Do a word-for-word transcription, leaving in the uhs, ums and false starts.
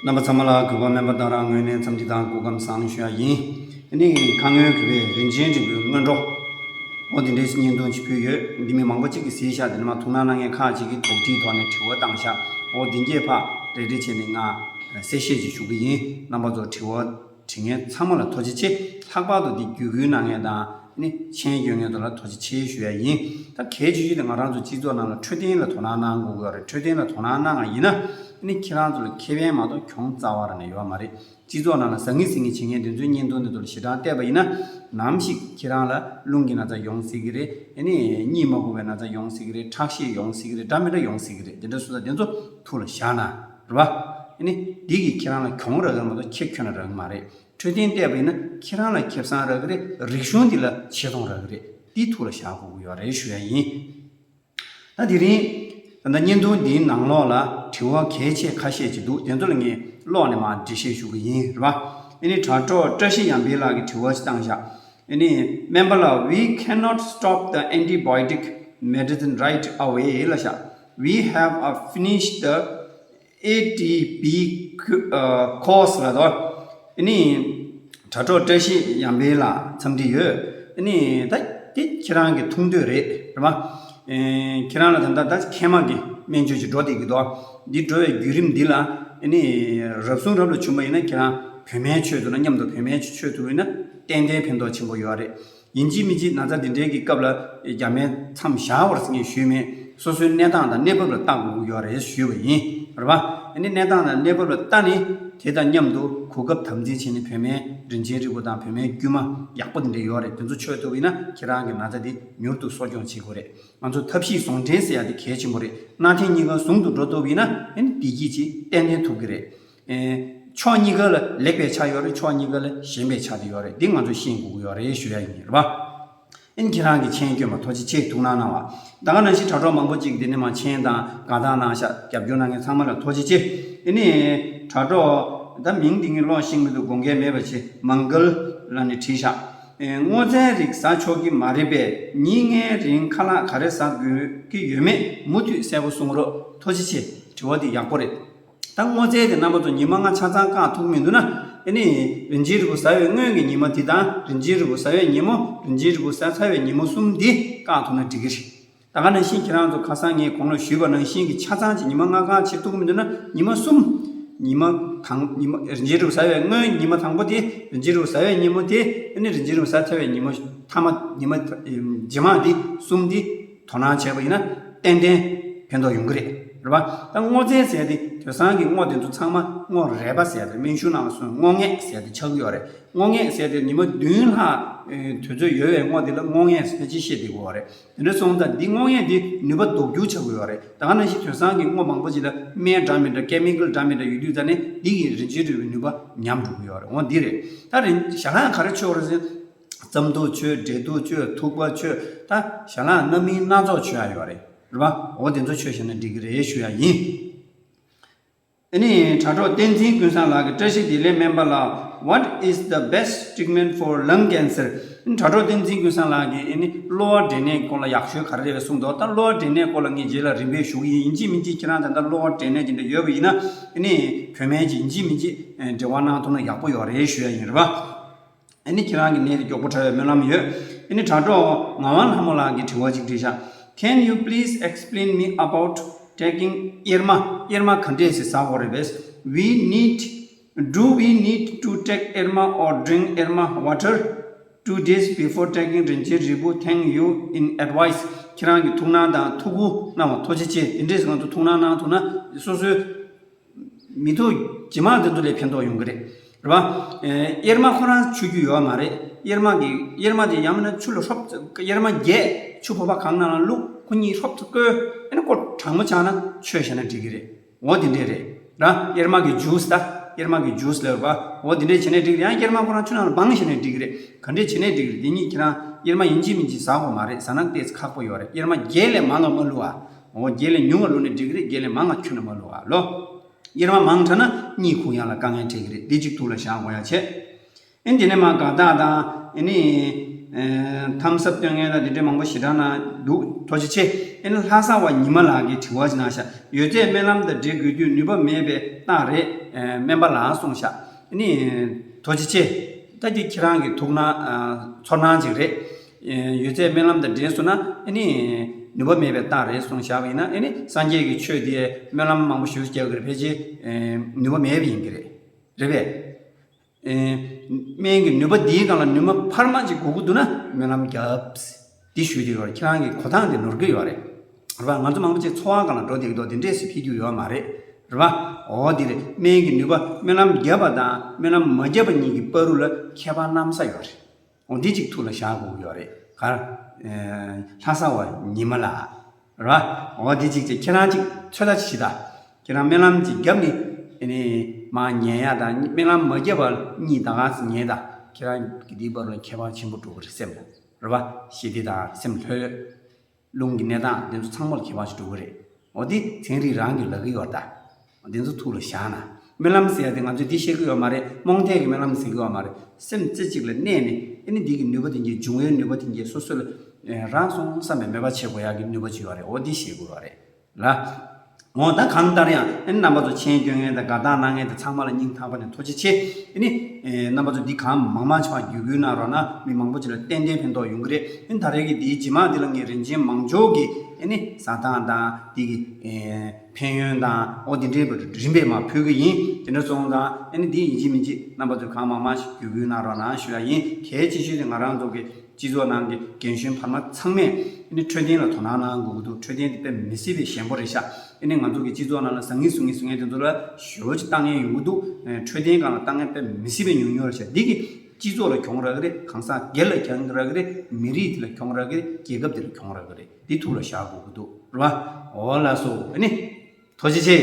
རྣམ་པ་ཚང་མ་ལ་གུས་པ་སྨན་པ་དང་རང་ངོས་ནས་འཚམས་འདྲི་དང་སྐུ་ཁམས་བཟང་ཞུ་ཡ་ཡིན། ཨ་ནི་ཁ་སྔོན་གུས་པས་རིན་ཆེན་འབྲས་བུའི་སྔོན་འགྲོ། འོ་དེ་འདྲའི་བརྙན་ཐུང་ཅིག་ཕུལ་ཡོད། འདི་མི་མང་པོ་ཅིག་གིས་གཟིགས་ཤག་དེ་ནས་མ་ཐུགས་སྣང་གནང་མཁན་ཁག་ཅིག་གིས་དོགས་འདྲིའི་ཐོག་ནས་དྲི་བ་བཏང་ཤག་འོ་དེ་འགས་ཕ་རེ་རེ་བྱས་ནས་ང་གསལ་བཤད་ཅིག་ཞུ་གི་ཡིན། རྣམ་པ་ཚོ་དྲི་བ་དྲི་མཁན་ཚང་མ་ལ་ཐུགས་རྗེ་ཆེ། ལྷག་པར་དུ་འདི་བརྒྱུད་སྐུལ་གནང་མཁན་དང་ནི་མཆན་སྐྱོན་མཁན་ཚོ་ལ་ཐུགས་རྗེ་ཆེ་ཞུ་ཡ་ཡིན། ད་གལ་ཆེ་ཤོས་དེ་ང་རང་ཚོ་སྤྱི་ཚོགས་ནང་ལ་འཕྲོད་བསྟེན་ལ་དོ་སྣང་གནང་དགོས་ཀྱི་ཡོད་རེད། འཕྲོད་བསྟེན་ལ་དོ་སྣང་གནང་བ་ཡིན་ན་ནི་ཁྱེད་རང་ཚོ་ལ་ཁེ་ཕན་མ་གཏོགས་གྱོང་རྩ་བ་རང་ནས་ཡོད་མ་རེད། སྤྱི་ཚོགས་ནང་ལ་ཟང་ངི་ཟིང་ངི་བྱེད་མཁན་དེ་ཚོའི་བརྙན་ཐུང་དེ་ཚོ་ལ་ཞེ་དྲག་བལྟས་པ་ཡིན་ན་ནམ་ཞིག་ཁྱེད་རང་ལ་རླུང་གི་ན་ཚ་ཡོང་སྲིད་ཀྱི་རེད། ཨ་ནི་གཉིད་མ་ཁུག་པའི་ན་ཚ་ཡོང་སྲིད་ཀྱི་རེད། ཁྲག་ཤེད་ཡོང་སྲིད་ཀྱི་རེད། འདྲ་མི་འདྲ་ཡོང་སྲིད་ཀྱི་རེད། དེ་འདྲ་སོང་ཙང་དེ་ཚོ་ཐུགས་ལ་བཞག་ན་རེད་པ། ཨ་ནི་འདི་གིས་ཁྱེད་རང་ལ་གྱོང་རག་གི་མ་གཏོགས་ཁེ་ཁྱོན་ནས་རག་གི་མ་རེད། འཕྲོད་བསྟེན་བལྟས་པ་ཡིན་ན་ཁྱེད་རང་ལ་ཁེ་བཟང་རག་གི་རེད། རིག་གཞུང་འདི་ལ་ཆེ་མཐོང་རག་གི་རེད། འདི་ཐུགས་ལ་བཞག་དགོས་ཀྱི་ཡོད་རེད་ཞུ་ཡ་ཡིན། ད་དེ་རིང་ད་ལྟ་བརྙན་ཐུང་འདིའི་ནང་ལོགས་ལ་དྲི་བ་གལ་ཆེ་ཁ་ཤས་ཅིག་འདུག་དེ་ཚོ་ལ་ངས་ཀློག་ནས་མར་འགྲེལ་བཤད་ཞུ་གི་ཡིན་རེད་པ། ཨ་ནི་དྲ་གྲོགས་བཀྲ་ཤིས་ཡར་འཕེལ་ལགས་ཀྱིས་དྲི་བ་ཞིག་བཏང་བཞག་ཨ་ནི་སྨན་པ་ལགས། We cannot stop the antibiotic medicine right away ལབ་བཞག We have a finished the A T P course ལབ་དོ། ཨ་ནི་དྲ་གྲོགས་བཀྲ་ཤིས་ཡར་འཕེལ་ལགས་འཚམས་འདྲི་ཡོད། ཨ་ནི་ད་དེ་ཁྱེད་རང་གི་མཐོང་འདོད་རེད་རེད་པ། ཨེ་ཁྱེད་རང་ལ་ད་ལྟ་ད་མཁལ་མ་གི་སྨན་བཅོས་ཅིག་འགྲོ་བསྡད་ཀྱི་འདུག་འདི་འགྲོ་བའི་བརྒྱུད་རིམ་འདི་ལ་ཨ་ནི་རབ་བྱུང་རབ་ལ་བྱུང་བ་ཡིན་ན་ཁྱེད་རང་བོད་སྨན་མཆོད་ཐུབ་ན་མཉམ་དུ་བོད་སྨན་ཅིག་མཆོད་ཐུབ་ཡིན་ན་ཏན་ཏན་ཕན་ཐོགས་ཆེན་པོ་ཡོད་རེད། ཡིན་གཅིག་མིན་གཅིག་ན་ཚ་འདི་འདྲའི་གི་སྐབས་ལ་རྒྱ་སྨན་མཚམས་བཞག་པར་ངས་ཞུས་མེད། སོ་སོའི་གནས་སྟངས་དང་གནས་བབ་ལ་ལྟ་དགོས་ཀྱི་ཡོད་རེད་ཞུས་པ་ཡིན་རེད་པ། ཨ་ནི་གནས་སྟངས་དང་གནས་བབ་ལ་ལྟ་ནས་དེ་དང་མཉམ་དུ་གོ་སྐབས་དམ་འཛིན་བྱས་ནས་བོད་སྨན་རིན་ཆེན་རིལ་བུ་དང་བོད་སྨན་དཀྱུས་མ་ཡག་པོ་དེ་འདྲ་ཡོད་རེད། དེ་ཚོ་མཆོད་ཐུབ་ཡིན་ན་ཁྱེད་རང་གི་ན་ཚ་དེ་མྱུར་དུ་གསོ་སྐྱོང་བྱེད་དགོས་རེད། ང་ཚོ་ཐབས་ཤེས་ཟུང་འབྲེལ་ཟེར་ཡ་དེ་གལ་ཆེན་པོ་རེད། གནའ་དེང་གཉིས་ཀ་ཟུང་དུ་འགྲོ་ཐུབ་ཡིན་ན་ཨ་ནི་བདེ་སྐྱིད་ཅིག་ཏན་ཏན་ཐོབ་ཀྱི་རེད། ཕྱོགས་གཉིས་ཀ་ལ་ལེགས་པའི་ཆ་ཡོད་རེད། ཕྱོགས་གཉིས་ཀ་ལ་ཞན་པའི་ཆ་དེ་ཡོད་རེད། འདི་ང་ཚོས་ཤེས་དགོས་ཀྱི་ཡོད་རེད་ཞུ་ཡ་ཡིན་རེད་པ། ཨིན་ཁྱེད་རང་གི་མཆན་སྐྱོན་མ་ཐུགས་རྗེ་ཆེ་ཐུགས་སྣང་གནང་བ། ད་ག་ནང་བཞིན་དྲ་གྲོགས་མང་པོ་ཅིག་འདི་ནས་མ་མཆན་དང་དགའ་རྟགས་གནང་ཤག་རྒྱབ་སྐྱོར་གནང་མཁན་ཚང་མ་ལ་ཐུགས་རྗེ་ཆེ། ཨ་ནི་དྲ་གྲོགས་ད་མིང་འདི་ངས་ཀློག་ཤེས་མི་འདུག་དགོངས་འགལ་མེད་པ་བྱེད། མང་གལ་ལ་ནི་བྲིས་ཤག་སྔོ་ཚལ་རིགས་ཟ་ཆོག་གི་མ་རེད་པས། ཉིན་ལྔའི་རིང་ཁ་ལག་ག་རེ་ཟ་དགོས་ཀྱི་ཡོད་མེད་མུ་མཐུད་གསལ་པོ་གསུང་རོགས། ཐུགས་རྗེ་ཆེ། དྲི་བ་འདི་ཡག་པོ་རེད། ད་སྔོ་ཚལ་དེ་རྣམ་པ་ཚོ་ཉི་མ་ལྔ་ཆ་ཚང་བཀག་ཐུབ་མི་འདུག་ན། ཨ་ནི་རིན་ཆེན་རིལ་བུ་ཟ་བའི་སྔོན་གྱི་ཉི་མ་དེ་དང་རིན་ཆེན་རིལ་བུ་ཟ་བའི་ཉིན་མོ། རིན་ཆེན་རིལ་བུ་ཟ་ཚར་བའི་ཉིན་མོ་གསུམ་འདི་བཀག་ཐུབ་ན་འགྲིག་གི་རེད། ད་ག་ནང་བཞིན་ཁྱེད་རང་ཚོ་ཁ་སང་ངས་གོང་ལ་ཞུས་པ་ནང་བཞིན་གྱི་ཆ་ཚང་གཅིག་ཉི་མ་ལྔ་བཀག་བྱེད་ཐུབ་མི་འདུག་ན། ཉི་མ་གསུམ། ཉི་མ་དང་ཉི་མ་རིན་ཆེན་རིལ་བུ་ཟ་བའི་སྔོན་ཉི་མ་དང་པོ་དེ། རིན་ཆེན་རིལ་བུ་ཟ་བའི་ཉིན་མོ་དེ། ཨ་ནི་རིན་ཆེན་རིལ་བུ་ཟ་ཚར་བའི་ཉིན་མོ་མཐའ་མ་ཉི་མ་རྗེས་མ་དེ་གསུམ་དེ། དོ་སྣང་བྱས་པ་ཡིན་ན་ཏན་ཏན་ཕན་ཐོགས་ཡོང་གི་རེད། རེད་པ། ད་སྔོ་ཚལ་ཟེར་དེ་དེང་སང་གི་སྔོ་དེ་ཚོ་ཚང་མ་སྔོ་རལ་པ་ཟེར་དེ་སྨན་གཞུང་ནང་ལ་སོང་སྔོ་ངད་ཟེར་དེ་ཆགས་ཀྱི་ཡོད་རེད། སྔོ་ངད་ཟེར་དེ་ཉི་མ་བདུན་ལྷག་དུས་ཚོད་ཡོལ་བའི་སྔོ་དེ་ལ་སྔོ་ངད་ཟེར་ཅིག་བཤད་བསྡད་ཀྱི་ཡོད་རེད། དེ་འདྲ་སོང་ཙང་འདི་སྔོ་ངད་དེ་ནུས་པ་ལྡོག་རྒྱུ་ཆགས་ཀྱི་ཡོད་རེད། ད་ག་ནང་བཞིན་དེང་སང་གི་སྔོ་མང་པོ་ཅིག་ལ་སྨན་འདྲ་མི་འདྲ་ཀེ་མི་ཀལ་འདྲ་མི་འདྲ་ཡོད་དུས་ཙང་ནས་འདི་གི་རིན་ཆེན་རིལ་བུའི་ནུས་པ་ཉམས་འགྲོ་གི་ཡོད་རེད། འོ་འདི་རེད། ད་རིན་ཞལ་ལག་ག་རེ་མཆོད་རེད་ཟེར། རྩམ་ཐུག་མཆོད། འབྲས་ཐུག་མཆོད། ཐུག་པ་མཆོད། ད་ཞལ་ལག་སྣ་མིན་སྣ་ཚོགས་མཆོད་ཡ་ཡོད་རེད། རེད་པ། འོ་དེ་ཚོ་མཆོད་བཞག་ན་འགྲིག་གི་རེད་ཞུ་ཡ་ཡིན། ཨ་ནི་དྲ་གྲོགས་བསྟན་འཛིན་ཀུན་བཟང་ལགས་ཀྱིས། བཀྲ་ཤིས་བདེ་ལེགས་སྨན་པ་ལགས། What is the best treatment for lung cancer? དྲ་གྲོགས་བསྟན་འཛིན་ཀུན་བཟང་ལགས་ཀྱིས་ཨ་ནི་གློ་བ་འདྲེས་ནད་སྐོར་ལ་ཡག་ཤོས་ག་རེ་རེད་པས་གསུངས་འདུག་ད་གློ་བ་འདྲེས་ནད་སྐོར་ལ་ངས་རྗེས་ལ་རིམ་པས་ཞུ་གི་ཡིན། ཡིན་གཅིག་མིན་གཅིག་ཁྱེད་རང་ད་ལྟ་གློ་བ་འདྲེས་ནད་དེ་འདྲ་ཡོད་པ་ཡིན་ན་ཨ་ནི་བོད་སྨན་གྱིས་ཡིན་གཅིག་མིན་གཅིག་འབྲེལ་བ་གནང་ཐུབ་ན་ཡག་པོ་ཡོད་རེད་ཞུ་ཡ་ཡིན། རེད་པ། ཨ་ནི་ཁྱེད་རང་གི་ནད་དེ་མགྱོགས་པོ་དྲག་ཡོད་སྨོན་ལམ་ཡོད། ཨ་ནི་དྲ་གྲོགས་ངག་དབང་ལྷ་མོ་ལགས་ཀྱིས་དྲི་བ་ཅིག་དྲིས་ཤག Can you please explain me about taking གཡེར་མ། གཡེར་མ་ག་འདྲས་སེ་ཟ་དགོས་རེད་པས། We need, do we need to take གཡེར་མ or drink གཡེར་མ water two days before taking རིན་ཆེན་རིལ་བུ། Thank you in advance. ཁྱེད་རང་གི་ཐུགས་སྣང་དང་ཐུགས་ཁུར་གནང་བ་ཐུགས་རྗེ་ཆེ། དེ་འདྲས་སེ་ང་ཚོ་ཐུགས་སྣང་གནང་ཐུབ་ན་སོ་སོའི་མི་ཐུག་ཇེ་མང་དེ་ཚོ་ལས་ཕན་ཐོགས་ཡོང་གི་རེད། རེད་པ། ཨེ་གཡེར་མ་ཁོ་རང་མཆོད་རྒྱུ་ཡོད་མ་རེད། གཡེར་མ་གི་གཡེར་མ་དེ་ཡང་མིན་ན་ཆུ་ལ་ཧྲོབ། གཡེར་མ་བརྒྱད་ཆུ་ཕོར་པ་གང་ནང་ལ་བླུགས། ཁོ་གཉིས་ཧྲོབ་ཙམ་བསྐོལ། ཨ་ནི་ཁོ་གྲང་མོ་ཆགས་ན་མཆོད་བཞག་ན་འགྲིག་གི་རེད། འོ་དེ་འདྲས་རེད། ར་གཡེར་མ་གི་ཇུས། ད་གཡེར་མ་གི་ཇུས་ལབ་པ། འོ་དེ་འདྲས་བྱས་ནས་འགྲིག་གི་རེད། ཡང་གཡེར་མ་ཁོ་རང་ཆུ་ནང་ལ་སྦངས་བཞག་ནས་འགྲིག་གི་རེད། ག་འདྲས་བྱས་ནས་འགྲིག་གི་རེད། དེ་གཉིས་ཁྱེད་རང་གཡེར་མ་ཡིན་གཅིག་མིན་གཅིག་ཟ་དགོས་མ་རེད། ཟ་ན་ཏོག་ཙམ་ཁག་པོ་ཡོད་རེད། གཡེར་མ་བརྒྱད་ལས་མང་ང་མ་བླུགས་ཨ། འོ་བརྒྱད་ལས་ཉུང་ང་བླུགས་ན་འགྲིག་གི་རེད། བརྒྱད་ལས་མང་ང་ཁྱོན་ནས་མ་བླུགས་ཨ་ལོ། གཡེར་མ་མང་དྲགས་ན་གཉིད་ཁུག་ཡག་ལ་དཀའ་ངལ་འཕྲད་ཀྱི་རེད། འདི་གཅིག་ཐུགས་ལ་བཞག་དགོས་ཡ་བྱས། ཨ་ནི་དེ་ནས་མར་དགའ་རྟགས་དང་ཨ་ནི་ ཨེ། ཐམ་སབ་སྟོན་མཁན་དང་དེ་འདྲའི་མང་པོ་ཞེ་དྲག་ན་འདུག་ཐུགས་རྗེ་ཆེ། ཨེ་ནི་ལྷ་ས་བ་ཉི་མ་ལགས་ཀྱིས་དྲི་བ་ཅིག་གནང་ཤག་ཡོད་ཚད་སྨན་ལམ་དང་འབྲེལ་དགོས་དུས་ནུས་པ་མེད་པའི་རྟགས་རེད། ཨེ། སྨན་པ་ལགས་གསུངས་ཤག་ཨེ་ནི་ཐུགས་རྗེ་ཆེ། ད་འདི་ཁྱེད་རང་གི་ཐུགས་སྣང་། ཨ། ཚོར་སྣང་ཅིག་རེད། ཨེ། ཡོད་ཚད་སྨན་ལམ་དང་འབྲེལ་སོང་ན་ཨེ་ནི་ནུས་པ་མེད་པའི་རྟགས་རེད་གསུངས་བཞག་པ་ཡིན་ན། ཨེ་ནི་སངས་རྒྱས་ཀྱི་ཆོས་དེ་སྨན་ལམ་མང་པོ་ཞིག་རྒྱག་གི་རེད། ཕལ་ཆེར། ཨེ། ནུས་པ་མེད་པ་ཡིན་གྱི་རེད། རེད་པས། ཨེ། སྨན་གྱི་ནུས་པ་འདིའི་སྒང་ལ་ནུས་པ་འཕར་མ་ཅིག་དགོས་ཀྱི་འདུག་ན་སྨན་ལམ་རྒྱབ། འདི་ཞུས་དེ་ཡོད་རེད། ཁྱེད་རང་གི་གོ་སྟངས་དེ་ནོར་གྱི་ཡོད་རེད། རེད་པ། ང་ཚོ་མང་པོ་ཅིག་འཚོ་བ་སྒང་ལ་འགྲོ་བསྡད་ཀྱི་འདུག་དེ་འདྲས་སུ་ཕེབས་རྒྱུ་ཡོད་མ་རེད། རེད་པ། འོ་དེ་རེད། སྨན་གྱི་ནུས་པ་སྨན་ལམ་བརྒྱབ་པ་དང་སྨན་ལམ་མ་བརྒྱབ་པ་གཉིས་ཀྱི་བར་དུ་ལ་ཁྱད་པར་གནམ་ས་ཡོད་རེད། འོ་འདི་ཅིག་ཐུགས་ལ་བཞག་དགོས་ཀྱི་ཡོད་རེད། ག་ལྷ་ས་བ་ཉི་མ་ལགས། རེད་པ། འོ་འདི་ཅིག་ཅིག་ཁྱེད་རང་ཅིག་ཚོད་ལྟ་ཅིག་བྱེད་ད། ཁྱེད་རང་སྨན་ལམ་ཅིག་བརྒྱབ་ནས་ཨེ་ནི་མར་ཉལ་ཡ་དང་སྨན་ལམ་མ་བརྒྱབ་པར་གཉིད་ད་ག་སེ་ཉལ་ད། ཁྱེད་རང་གི་འདིའི་བར་ལ་ཁྱད་པར་ཆེན་པོ་འགྲོ་གི་རེད་སེམས་ལ། རེད་པ། ཞི་བདེ་དང་སེམས་ལྷོད་ལྷོད། རླུང་གི་གནས་སྟངས་དེ་ཚོ་ཚང་མ་ལ་ཁྱད་པར་ཞིག་འགྲོ་གི་རེད། འོ་དེ་ཚན་རིག་རང་གིས་ལབ་ཀྱི་ཡོད་རེད་ད། འོ་དེ་ཚོ་ཐུགས་ལ་བཞག་ན། སྨན་ལམ་ཟེར་ཡ་དེ་ང་ཚོས་འདི་བཤད་ཀྱི་ཡོད་མ་རེད། རྨོངས་དད་ཀྱི་སྨན་ལམ་ཟེར་གྱི་ཡོད་མ་རེད། སེམས་རྩེ་གཅིག་ལ་གནས་ནས་ཨེ་ནི་འདི་གི་ནུས་པ་དེ་གྱད། འབྱུང་བའི་ནུས་པ་དེ་གྱད་སོ་སོ་ལ་རག་སོང་བསམ་པའི་མོས་པ་བྱེད་དགོས་ཡ་གི་ནུས་པ་ཅིག་ཡོད་རེད། འོ་འདི་བཤད་དགོས་རེད་ལ། འོ་ད་གང་ལྟར་ཡང་ཨེ་ནི་རྣམ་པ་ཚོ་མཆན་སྐྱོན་མཁན་དང་དགའ་རྟགས་གནང་མཁན་དེ་ཚང་མ་ལ་སྙིང་ཐག་པ་ནས་ཐུགས་རྗེ་ཆེ། ཨེ་ནི་ཨེ་རྣམ་པ་ཚོ་འདི་གང་མང་མང་ཆེ་བ་བརྒྱུད་སྐུལ་གནང་རོགས་གནང་། མི་མང་པོ་ཅིག་ལ་ཏན་ཏན་ཕན་ཐོགས་ཡོང་གི་རེད། ཨེ་ནི་ད་རེས་ཀྱི་འདིའི་རྗེས་མ་འདི་ལ་ངས་རིན་ཆེན་མང་སྦྱོར་གྱི་ཨེ་ནི་ཟ་སྟངས་དང་འདི་གི་ཨེ་ཕན་ཡོན་དང་འོ་འདི་འདྲའི་རིམ་པས་མར་ཕུལ་གི་ཡིན། དེ་འདྲ་སོང་ཙང་ཨེ་ནི་འདི་ཡིན་གཅིག་མིན་གཅིག་རྣམ་པ་ཚོས་གང་མང་མང་ཞིག་བརྒྱུད་སྐུལ་གནང་རོགས་གནང་ཞུ་ཡ་ཡིན། གལ་ཆེ་ཤོས་དེ་ང་རང་ཚོ་གི་སྤྱི་ཚོགས་ནང་གི་རྒན་གཞོན་བར་མ་ཚང་མས་ཨེ་ནི་འཕྲོད་བསྟེན་ལ་དོ་སྣང་གནང་དགོས་ཀྱི་འདུག་འཕྲོད་བསྟེན་དེ་དཔེ་མི་སྲིད་པའི་ཞན་པོ་རེད་ཤག་ཨེ་ནི་ང་ཚོ་གི་སྤྱི་ཚོགས་ནང་ལ་ཟ་ངེས་སུ་ངེས་སུ་ངེས་དེ་ཚོ་ལ་ཞེ་པོ་ཅིག་ལྟ་ངན་ཡོང་གི་འདུག་ཨེ་འཕྲོད་བསྟེན་སྒང་ལ་ལྟ་ངན་དཔེ་མི་སྲིད་པའི་ཉུང་ཉུང་རེད་ཤག་འདི་གི་སྤྱི་ཚོགས་ལ་གྱོང་རག་གི་རེད། གང་ཟག་སྒེར་ལ་གྱོང་རག་གི་རེད། མི་རིགས་དེ་ལ་གྱོང་རག་གི་རེད། རྒྱལ་ཁབ་དེ་ལ་གྱོང་རག་གི་རེད། འདི་ཐུགས་ལ་བཞག་དགོས་ཀྱི་འདུག་རེད་པ། འོ་ལགས་སོ། ཨེ་ནི་ཐུགས་རྗེ་ཆེ།